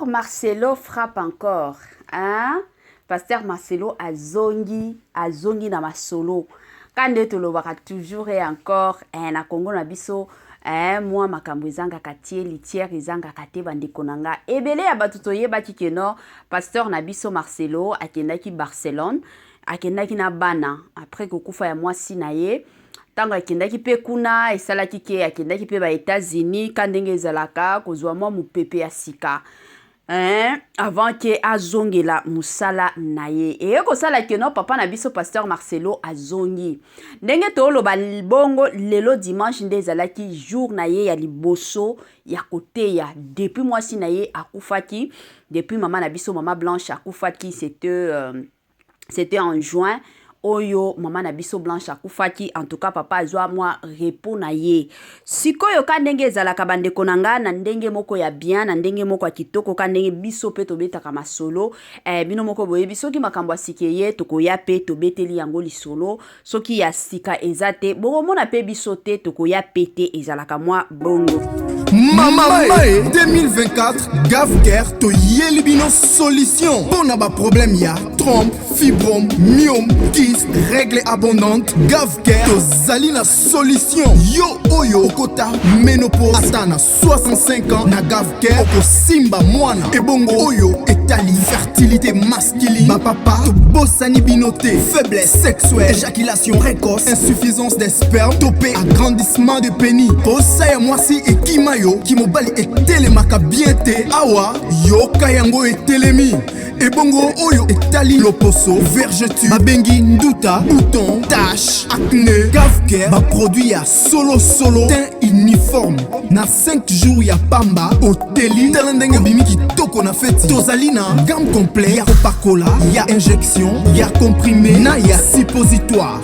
Marcelo frappe encore, hein? Pasteur Marcelo azongi, azongi na masolo. Ka nde tolobaka toujours et encore eh, na Congo na biso eh, mwa makambo ezangaka tie litière ezangaka te bandeko na nga. Ebele ya bato toyebaki ke no pasteur na biso Marcelo akendaki Barcelone, akendaki na bana après kokufa ya mwasi na ye. Ntango akendaki mpe kuna esalaki ke akendaki mpe ba Etats-Unis ka ndenge ezalaka kozwa mwa mopepe ya sika eh, avant ke azongela mosala na ye. Eye kosala ke no papa na biso pasteur Marcelo azongi. Ndenge toloba bongo lelo dimanche nde ezalaki jour na ye ya liboso ya koteya depuis mwasi na ye akufaki, depuis mama na biso mama Blanche akufaki, c'était en juin oyo mama na biso Blanche akufaki. En tout cas papa azwa mwa repos na ye. Sikoyo ka ndenge ezalaka bandeko na nga, na ndenge moko ya bien, na ndenge moko ya kitoko, ka ndenge biso pe tobetaka masolo, bino moko boyebi soki makambo ya sika eye tokoya pe tobeteli yango lisolo, soki ya sika eza te bokomona pe biso te, tokoya pe te, ezalaka mwa bongo. Mama Mae 2024 Gavcare toyeli bino solution mpona baproblème ya trompe, fibrome, myome, kyste, règle abondante. Gavcare tozali na solution. Yo oyo okota ménopause ata na 65 ans, na Gavcare okosimba mwana. Ebongo oyo etali fertilité masculine, bapapa tobosani bino te. Faiblesse sexuelle, éjaculation précoce, insuffisance des spermes to pe agrandissement de pénis, posa ya mwasi ekima yo, kimobali etelemaka bien te, awa yoka yango etelemi. Ebongo oyo etali loposo, vergeture babengi nduta, bouton, tache, acné, Gavcare baproduit ya solo solo, teint uniforme na 5 jours ya pamba oteli, tala ndenge obimi kitoko na feti. Tozali na gamme complet ya kopakola, ya injection, ya comprimé na ya suppositoire.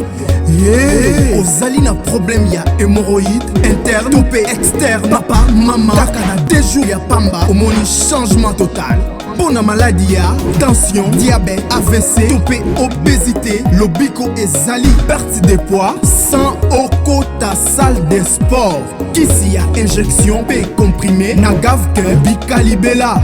Yeah. Ozali na problème ya hémorroïde interne to pe externe, papa mama, kaka na 2 jours ya pamba omoni changement total. Mpona maladi ya tension, diabète, AVC to pe obésité, lobiko ezali perte de poids sans okota salle de sport. Kisi ya injection pe comprimé na Gavcare bikalibela.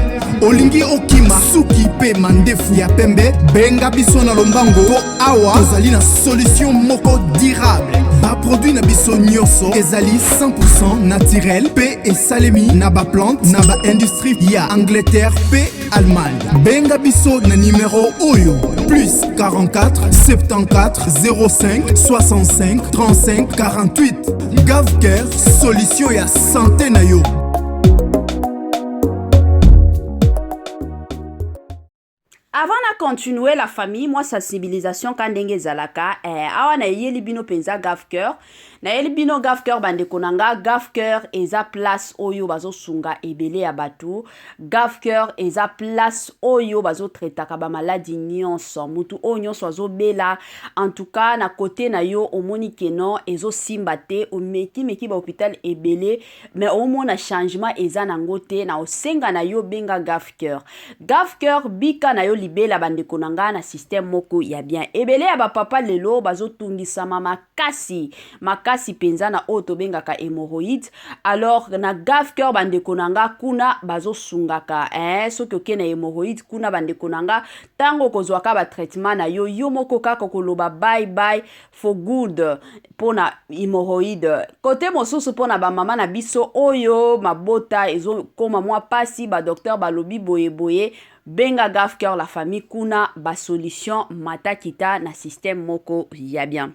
Olingi okima suki pe mandefu ya pembe, benga biso na lombango po awa tozali na solution moko durable. Baproduit na biso nyonso ezali 100% naturel pe esalemi na baplante na baindustrie ya Angleterre pe Allemagne. Benga biso na numero oyo plus 44 74 05 65 35 48. Gavcare, solution ya santé na yo. Avant na continuer la famille, moi sensibilisation ka ndenge ezalaka, awa na yeli bino penza Gavcare. Na yeli bino Gavcare bandeko na nga, Gavcare eza place oyo bazosunga ebele ya bato. Gavcare eza place oyo bazotretaka ba maladi nyonso. Mutu oyo nyonso azobela, en tout cas na côté na yo omoni ke non ezosimba te, omeki meki ba hôpital ebele mais omona changement eza nango te, na osenga na yo benga Gavcare. Gavcare bika na yo libela bandeko na nga na système moko ya bien. Ebele ya ba papa lelo bazotungisama makasi makasi penza na oyo tobengaka hémorroïde. Alors na Gavcare bandeko na nga kuna bazosungaka, soki oke na hémorroïde kuna bandeko na nga, tango okozwaka ba traitement na yo, yo moko kaka koloba bye bye for good pona hémorroïde. Côté mosusu pona ba mama na biso oyo mabota ezokoma mwa pasi, ba docteur balobi boye boye, benga Gavcare la famille, kuna ba solution matakita na système moko ya bien.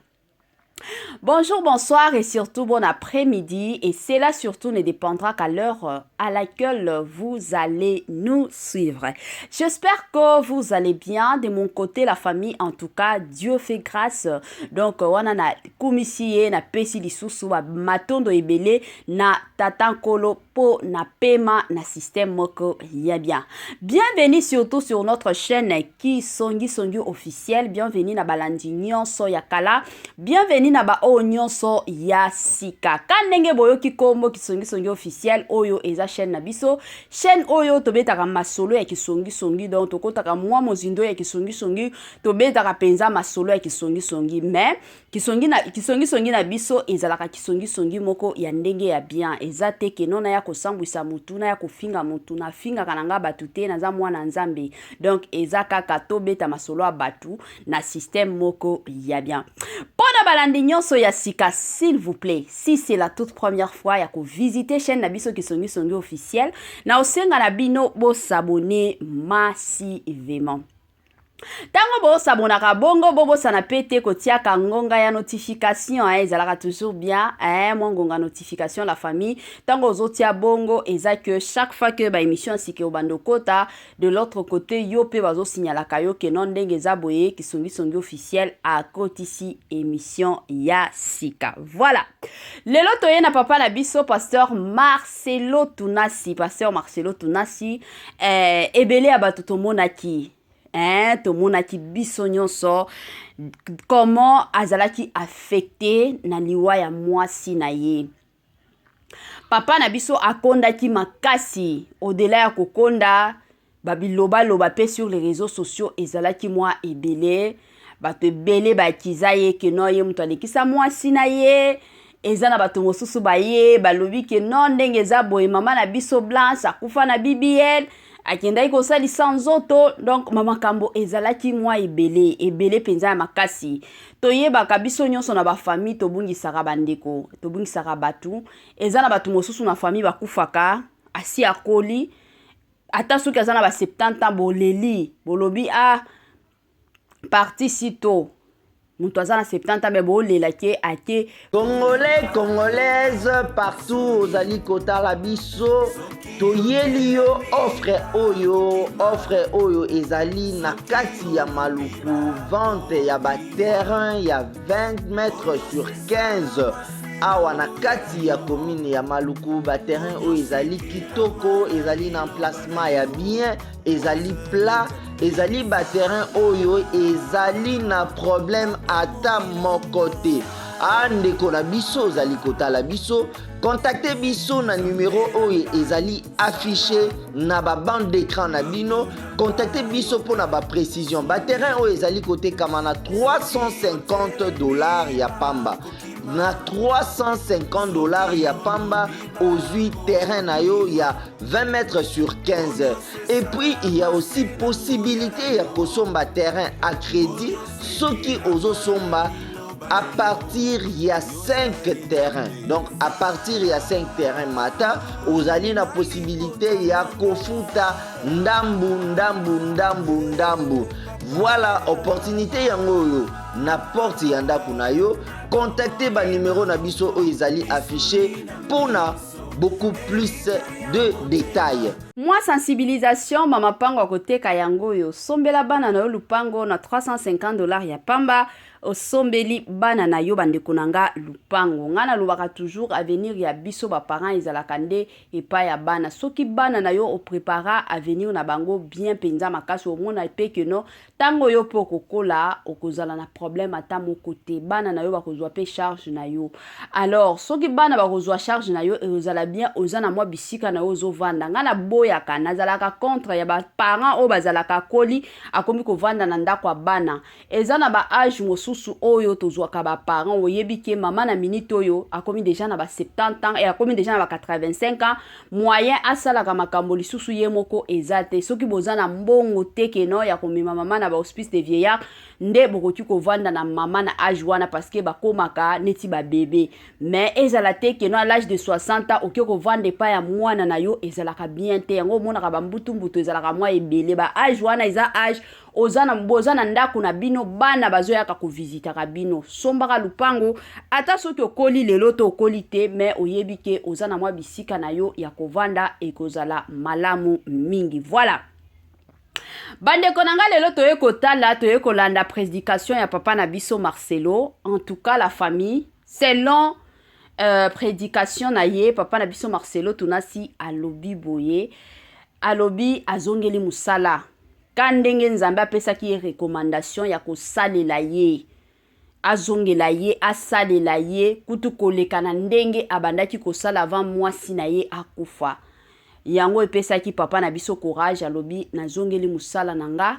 Bonjour, bonsoir et surtout bon après-midi. Et cela surtout ne dépendra qu'à l'heure à laquelle vous allez nous suivre. J'espère que vous allez bien. De mon côté, la famille, en tout cas, Dieu fait grâce. Donc, wana na kumisi ye, na pesi lisusu, ba matondo ebele, na tata nkolo po na pema na système moko ya bien. Bienvenue surtout sur notre chaîne qui Songi Songi officiel. Bienvenue na balandi nyonso ya kala. Bienvenue na baoyo nyonso ya sika. Ka ndenge boyoki kombo Kisongisongi officiel, oyo eza chaîne na biso, chaîne oyo tobetaka masolo ya kisongisongi. Donc tokotaka mwa mozindo ya kisongisongi, tobetaka mpenza masolo ya kisongisongi, mais kisongisongi na biso ezalaka kisongisongi moko ya ndenge ya bien. Eza te que non, naya kosambwisa mutu, naya kofinga mutu. Nafingaka na nga bato te, naza mwana Nzambe. Donc eza kaka tobeta masolo ya bato na système moko ya bien. Mpo na balandi nyonso ya sika, s'il vous plaît, si c'est la toute première fois ya kovisite chaîne na biso Kisongisongi officiel, na osenga na bino bos'abonner massivement. Ntango bosabonaka bongo, bobosana mpe te kotiaka ngonga ya notification, eh, ezalaka toujours bien, eh, mwa ngonga notification, la famille. Ntango ozotia bongo, eza que chaque fois que baémission ya sika obanda okota, de l'autre côté yo mpe bazosignalaka yo que non, ndenge eza boye, Kisongisongi officiel akotisi émission ya sika. Voilà, lelo toye na papa na biso, pasteur Marcelo Tunasi. Pasteur Marcelo Tunasi, eh, ebele ya bato tomonaki, hein, tomonaki biso nyonso comment azalaki affecté na liwa ya mwasi na ye. Papa na biso akondaki makasi. Au-delà ya kokonda, babilobaloba mpe sur les réseaux sociaux ezalaki mwa ebele. Bato ebele bakiza ye que non, ye moto alekisa mwasi na ye. Eza na bato mosusu baye balobi que non, ndenge eza boye, mama na biso Blanche akufa na BBL, akendaki kosalisa nzoto. Donc bamakambo ezalaki mwa ebele ebele mpenza ya makasi. Toyebaka biso nyonso na bafamille tobungisaka bandeko, tobungisaka bato. Eza na bato mosusu na famille bakufaka asi akoli, ata soki aza na ba 70 ans, boleli, bolobi: "Ah, parti sito." Moto aza na 70 ans, mais bolela que ake. Congolais, Congolaise partout ozali kotala biso, toyeli yo offre oyo. Offre oyo ezali na kati ya Maluku, vente ya baterrain ya 20 mètres sur 15 awa na kati ya commune ya Maluku. Baterrain oyo ezali kitoko, ezali na emplacement ya bien, ezali plat, ezali baterrain oyo ezali na problème ata moko te. A ndeko na biso ozali kotala biso, contacte biso na numero oyo ezali affiché na babande d'écran na bino. Contacte biso mpona baprécision. Baterrain oyo ezali kotekama na 350 $ ya pamba. Na 350 $ ya pamba, ozwi terrain na yo ya 20 mètres sur 15. Et puis il y a aussi possibilité ya kosomba terrain à crédit. Soki ozosomba à partir ya 5 terrains, donc à partir ya 5 terrains mata, ozali na possibilité ya kofuta ndambu ndambu ndambu ndambu. Voilà opportunité yango oyo na porte ya ndako na yo. Contacte banimero na biso oyo ezali affiché mpona beaucoup plus de détails. Mwa sensibilisation, mama pango akoteka yango oyo. Sombela bana na yo lupango na 350 $ ya pamba. Osombeli bana na yo, bandeko na nga, lupango. Nga nalobaka toujours, avenir ya biso baparent ezalaka nde epai ya bana. Soki bana na yo oprépara avenir na bango bien mpenza makasi, omona mpe que non, ntango yo mpe okokola, okozala na problème ata moko te. Bana na yo bakozwa mpe charge na yo. Alors soki bana bakozwa charge na yo, ekozala bien oza na mwa bisika na yo ozovanda. Nga naboyaka, nazalaka contre ya baparent oyo bazalaka akoli, akomi kovanda na ndako ya bana. Eza na baage mosusu oyo tozwaka baparent, oyebi que mama na minute oyo akomi déjà na ba 70 ans e akomi déjà na ba 85 ans, moyen asalaka makambo lisusu ye moko eza te. Soki boza na mbongo te que non, ya komema mama na bahospice de vieillard, nde bokoki kovanda na mama na age wana, parce que bakomaka neti babebe. Mais ezala te que non, à l'âge de 60 ans okoki kovanda epai ya mwana na yo, ezalaka bien te. Yango omonaka bambutumbutu ezalaka mwa ebele. Ba age wana eza age oza na, boza na ndako na bino, bana bazoyaka kovizitaka bino. Sombaka lupango, ata soki okoli lelo to okoli te, mais oyebi que oza na mwa bisika na yo ya kovanda, ekozala malamu mingi. Voilà, bandeko na nga, lelo toye kotala, toye kolanda prédication ya papa na biso Marcelo. En tout cas, la famille, selon prédication na ye, papa na biso Marcelo Tunasi alobi boye, alobi azongeli mosala ka ndenge Nzambe apesaki ye recommandation ya kosalela ye. Azongela ye, asalela ye kutu koleka na ndenge abandaki kosala avant mwasi na ye akufa. Yango epesaki papa na biso courage, alobi nazongeli mosala na nga,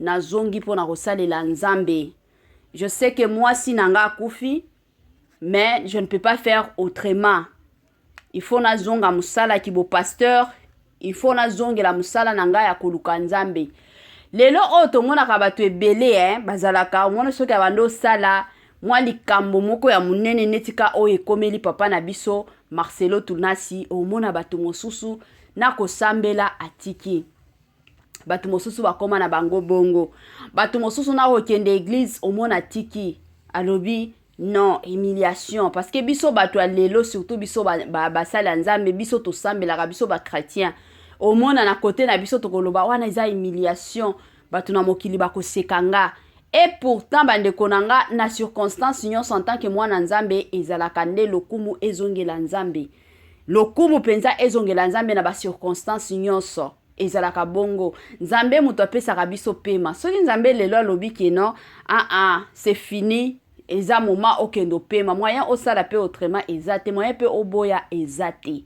nazongi mpo na kosalela Nzambe. Je sais que mwasi na nga akufi, mais je ne peux pas faire autrement. Il faut nazonga mosala ki bo pasteur, il faut nazongela mosala na ngai ya koluka Nzambe. Lelo oyo tomonaka bato ebele eh, bazalaka omona soki abandi osala mwa likambo moko ya monene neti ka oyo ekomeli papa na biso Marcelo Tunasi, omona bato mosusu na kosambela atiki. Bato mosusu bakoma na bango bongo. Bato mosusu na kokende eglise omona atiki, alobi non, humiliation. Parce que biso bato ya lelo, surtout biso basali ba, ba ya Nzambe, biso tosambelaka, biso ba chrétien, omona na kote na biso tokoloba wana eza humiliation, bato na mokili bakoseka nga. Et pourtant bandeko na nga, na circonstance nyonso en tant que mwana Nzambe, ezalaka nde lokumu ezongela Nzambe. Lokumu mpenza ezongela Nzambe na ba circonstance nyonso. Ezalaka bongo. Nzambe moto apesaka biso pema. Soki Nzambe lelo alobi ke non, ah ah, c'est fini, eza moment okende opema, moyen osala pe autrement eza te, moyen pe oboya eza te.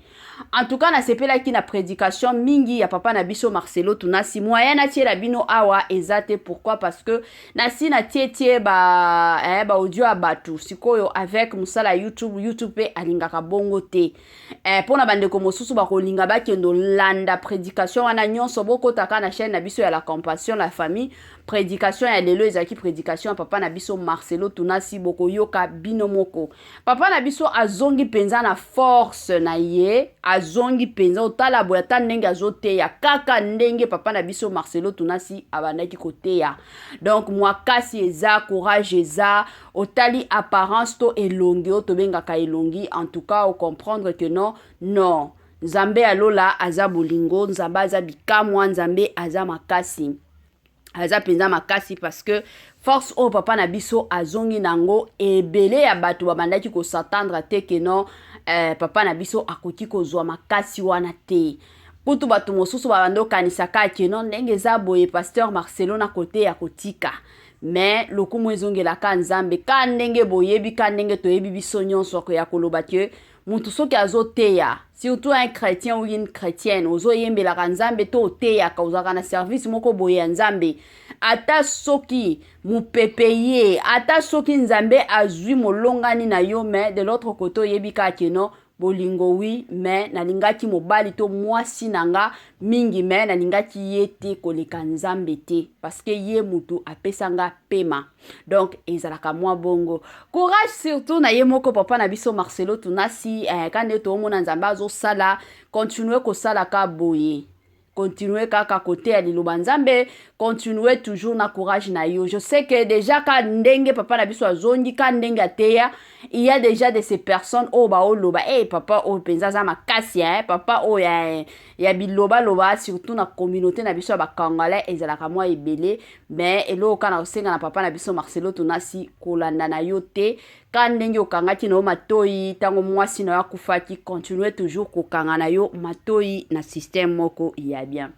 En tout cas nasepelaki na prédication mingi ya papa na biso Marcelo Tunasi. Moyen natiela bino awa eza te. Pourquoi? Parce que nasi natietie ba, eh, ba audio ya bato sikoyo avec mosala YouTube. YouTube pe alingaka bongo te. Mpona bandeko mosusu bakolinga bakende olanda prédication wana nyonso, bokotaka na chaîne na biso ya La Compassion la Famille. Prédication ya lelo ezalaki prédication ya papa na biso Marcelo Tunasi. Bokoyoka bino moko. Papa na biso azongi mpenza na force na ye, azongi mpenza otala boye ata ndenge azoteya kaka ndenge papa na biso Marcelo Tunasi abandaki koteya. Donc mwakasi eza, courage eza, otali apparence to elongi oyo tobengaka elongi, en tout cas ocomprendre que non, non, Nzambe ya lola aza bolingo, Nzambe aza bikamwa, Nzambe aza makasi. Aza mpenza makasi parce que force oyo papa na biso azongi nango, ebele ya bato babandaki kosatendre te ke non, papa na biso akoki kozwa makasi wana te. Kutu bato mosusu babandi okanisaka ke non, ndenge eza boye pasteur Marcelo na kote ya kotika. Mais lokumu ezongelaka Nzambe, ka ndenge boyebi, ka ndenge toyebi biso nyonso ya koloba ke mutu soki azoteya, surtout un chrétien ou une chrétienne, ozoyembelaka Nzambe to oteyaka, ozalaka na service moko boye ya Nzambe, ata soki mopepe ye, ata soki Nzambe azwi molongani na yo, mais de l'autre côté oyebi kaka ke non, bolingo oui, mais nalingaki mobali to mwasi na nga mingi, mais nalingaki ye te koleka Nzambe te, parce que ye mutu apesa nga pema. Donc ezalaka mwa bongo. Courage surtout na ye moko papa na biso Marcelo Tunasi, ka nde toomona Nzambe azosala, continue kosala ka boye. Continue kaka koteya liloba Nzambe, continue toujours na courage na yo. Je sais que déjà ka ndenge papa na biso azongi, ka ndenge ateya, il y a déjà de ces personnes oyo baoloba, hey, papa oyo mpenza aza makasi, hein, papa oyo ya biloba loba, surtout na communauté na biso ya ba Congolais ezalaka mwa ebele. Mais eloko kaka na kosenga na papa na biso Marcelo Tunasi, kolanda na yo te, ka ndenge okangaki na yo matoi ntango mwasi na yo akufaki, continue toujours kokanga na yo matoi na système moko ya bien.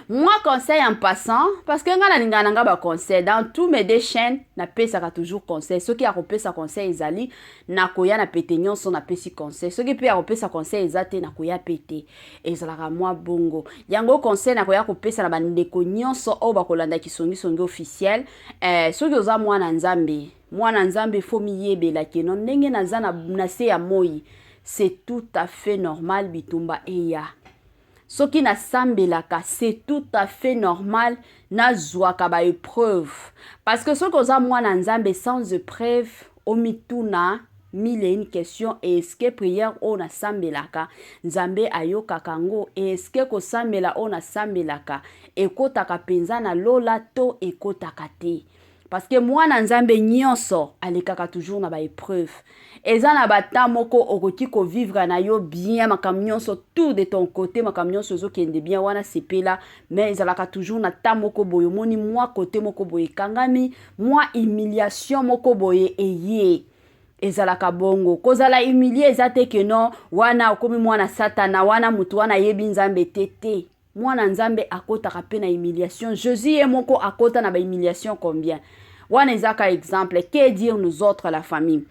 Moi conseil en passant, parce que nga nalingaka na nga ba conseil dans tous mes deux chaînes, napesaka toujours conseil. Soki ya kopesa conseil ezali, nakoya na pete nyonso napesi conseil. Soki pe ya kopesa conseil eza te, nakoya pe te. Ezalaka mwa bongo. Yango conseil nakoya kopesa na bandeko nyonso oyo bakolanda Kisongisongi officiel, soki oza mwana Nzambe, mwana Nzambe fo miyebela ke non, ndenge naza na se ya moi, c'est tout à fait normal bitumba eya. Soki nasambelaka, c'est tout à fait normal nazwaka ba épreuve. Parce que soki oza mwana Nzambe sans épreuve, omituna mille et une questions. Est-ce que prière oyo nasambelaka Nzambe ayokaka yango? Est-ce que kosambela oyo nasambelaka ekotaka mpenza na lola to ekotaka te? Parce que mwana Nzambe nyonso alekaka toujours na ba épreuve. Eza na ba temps moko okoki kovivre na yo bien, makambo nyonso tout de ton côté, makambo nyonso ezokende bien, wana sepela, mais ezalaka toujours na temps moko boye omoni mwa côté moko boye ekangami, mwa humiliation moko boye eye. Ezalaka bongo. Kozala humilié eza te ke non, wana okomi mwana Satana, wana mutu wana ayebi Nzambe te, te. Mwana Nzambe akotaka pe na humiliation. Jésus ye moko akota na ba humiliation combien? Wana eza ka exemple. Que dire nous autres, la famille?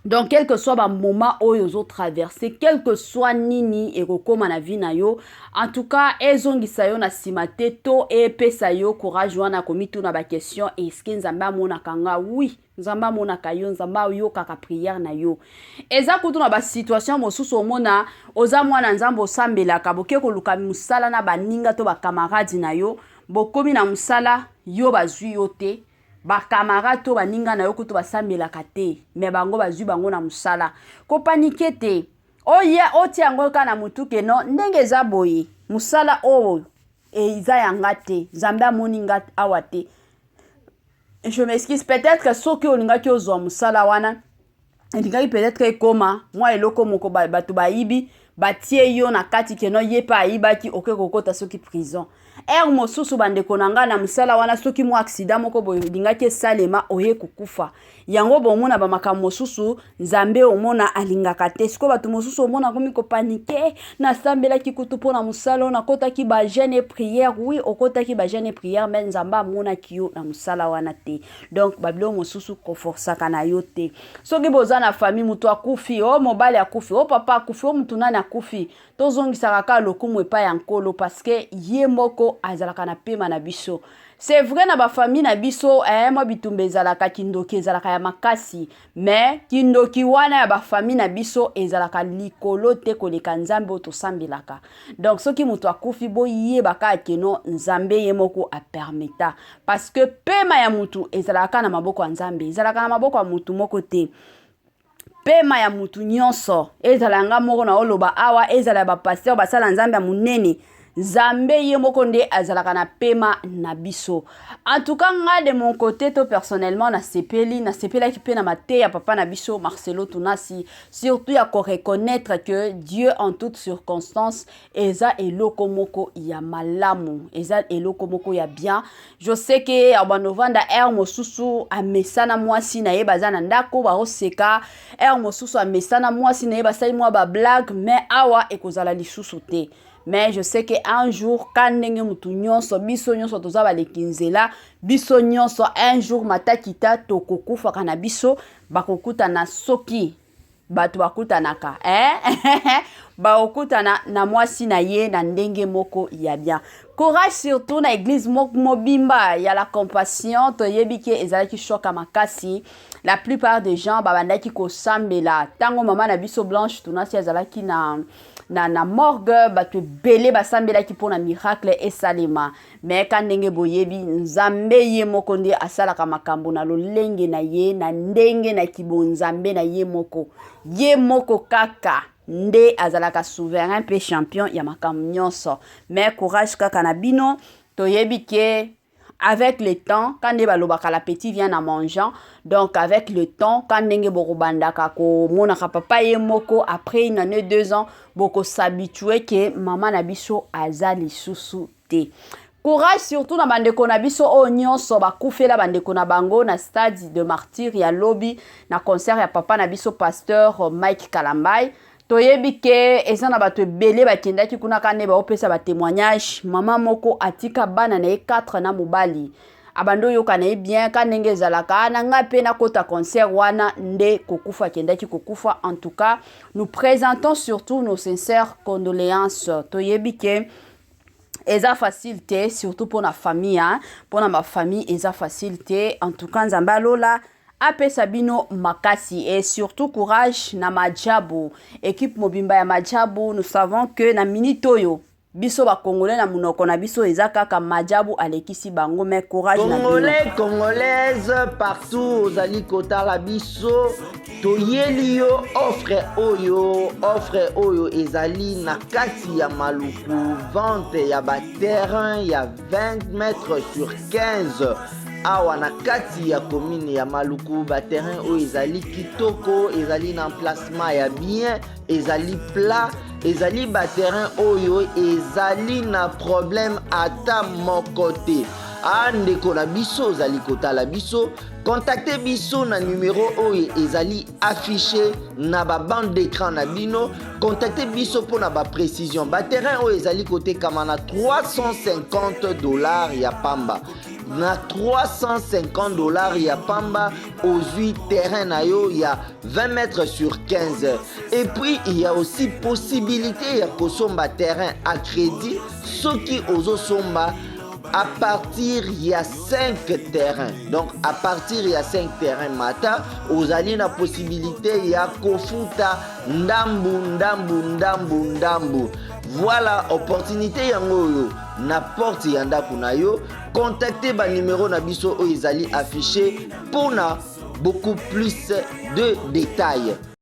Donc quel que soit bamoment oyo ozotraverse, quel que soit nini ekokóma na vie na yo, en tout cas ezongisa yo na nsima te to epesa yo courage wana komituna baquestion: eske Nzambe amonaka nga? Oui, Nzambe amonaka yo, Nzambe ayokaka prière na yo. Eza kutu na basituation mosusu, omona oza mwana Nzambe, osambelaka, boke koluka mosala na baninga to bakamarade na yo, bokomi na mosala, yo bazwi yo te. Bakamarade to baninga na yo kutu basambelaka te, me bango bazwi bango na mosala. Kopaniquer te, oya otia yango kaka na motu que non, ndenge eza boye, mosala oyo eza yanga te, Nzambe amoni nga awa te. Je m'excuse. Peut-être soki olingaki ozwa mosala wana, elingaki peut-être ekóma mwa eloko moko, bato bayibi, batie yo na kati que non, ye mpe ayibaki, oke kokota soki prison. Heure mosusu, bandeko na ngai, na mosala wana, soki mwa accident moko boye olingaki esalema, oye kokufa. Yango bomona bamakambo mosusu Nzambe omona alingaka te. Sikoyo bato mosusu omona komi kopaniquer: nasambelaki kutu mpo na mosala oyo, nakotaki bajeûne, prière. Oui, okotaki bajeûne, prière, mais Nzambe amonaki yo na mosala wana te. Donc babiloko mosusu koforçaka na yo te. Soki boza na famille, moto akufi, o mobali akufi, o papa akufi, o motu nani akufi, tozongisaka kaka lokumu epai ya Nkolo, parce que ye moko azalaka na pema na biso. C'est vrai, na bafamille na biso mwa bitumba ezalaka, kindoki ezalaka ya makasi, mais kindoki wana ya bafamille na biso ezalaka likolo te koleka Nzambe oyo tosambelaka. Donc soki moto akufi, boyeba kaka que non, Nzambe ye moko apermettre, parce que pema ya motu ezalaka na maboko ya Nzambe, ezalaka na maboko ya motu moko te. Pema ya mutu nyonso, ezala nga moko na oloba awa, ezala ya bapasteur, basala Nzambe ya monene, Nzambe ye moko nde azalaka na pema na biso. En tout cas, nga de mon côté to personnellement nasepeli, nasepelaki mpe na mateya papa na biso Marcelo Tunasi, surtout ya koreconnaître que Dieu en toutes circonstances eza eloko moko ya malamu, eza eloko moko ya bien. Je sais que abanovanda heure mosusu amesana mwasi na ye, baza na ndako, baoseka. Heure mosusu amesana mwasi na ye, basali mwa bablague, mais awa ekozala lisusu te. Mais je sais que un jour, ka ndenge mutu nyonso, biso nyonso toza baleki nzela, biso nyonso un jour matakita tokokufaka na biso. Bakokutana, soki bato bakutanaka, eh? Bakokutana na mwasi na ye na ndenge moko ya bien. Courage surtout na église mobimba ya La Compassion. Toyebi que ezalaki choc ya makasi. La plupart des gens babandaki kosambela ntango mama na biso Blanche Tunasi azalaki na morgue. Bato ebele basambelaki mpona miracle esalema. Mais ka ndenge boyebi, Nzambe ye moko nde asalaka makambo na lolenge na ye, na ndenge na kibonzambe na ye moko. Ye moko kaka nde azalaka souverain mpe champion ya makambo nyonso. Mais courage kaka na bino. Toyebi que avec le temps, quand nde balobaka l'appétit vient en mangeant, donc avec le temps, quand ndenge bokobandaka komonaka papa ye moko, après une année, 2 ans, bokos'habituer que mama na biso aza lisusu te. Courage surtout na bandeko na biso oyo nyonso bakufela bandeko na bango na Stade de Martyr ya lobi, na concert ya papa na biso pasteur Mike Kalambai. Toyebi que eza na bato ebele bakendaki kuna, ka nde baopesa batémoignage. Mama moko atika bana na ye 4 na mobali, abandi oyoka na ye bien, ka ndenge ezalaka na ngai mpe nakota concert wana, nde kokufa, akendaki kokufa. En tout cas, nous présentons surtout nos sincères condoléances. Toyebi que eza facile te, surtout mpona famille, mpona bafamille eza facile te. En tout cas, Nzambe alola apesa bino makasi et surtout courage na Majabu, équipe mobimba ya Majabu. Nous savons que na minute oyo, biso bakongolais, na monoko na biso eza kaka Majabu alekisi bango, mais courage. Congolais, Congolaise partout ozali kotala biso, toyeli yo offre oyo. Offre oyo ezali na kati ya Maluku, vente ya baterrain ya 20 mètres sur 15 awa na kati ya commune ya Maluku. Baterrain oyo ezali kitoko, ezali na emplacement ya bien, ezali plat, ezali baterrain oyo ezali na problème ata moko te. A ndeko na biso ozali kotala biso, contacte biso na numero oyo ezali affiché na babande d'écran na bino. Contacte biso mpona baprécision. Baterrain oyo ezali kotekama na 350 $ ya pamba. Na 350 dollars ya pamba, ozwi terrain na yo ya 20 mètres sur 15. Et puis il y a aussi possibilité ya kosomba terrain à crédit soki ozosomba à partir ya 5 terrain. Donc à partir ya 5 terrain mata, ozali na possibilité ya kofuta ndambu ndambu ndambu ndambu. Voilà opportunité yango oyo na porte ya ndako na yo. Contacte banimero na biso oyo ezali affiché mpona beaucoup plus de détails.